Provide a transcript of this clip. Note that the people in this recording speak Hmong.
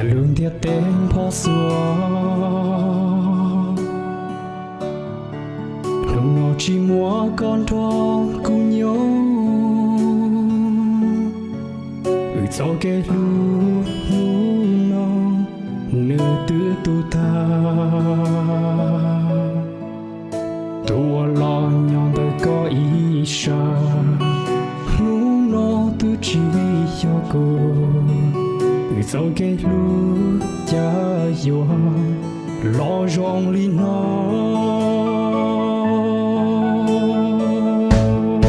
Lub ntiaj teb nphob xuas, hnub no tsis muaj koj nrog kuv nyob. Wb txoj kev hlub hnub no nws twb tu tag. Tus uas los nyob ntawm koj ib sab, hnub no twb tsis yog kuv. Wb txoj kev hlub cas yuav los zoo li no.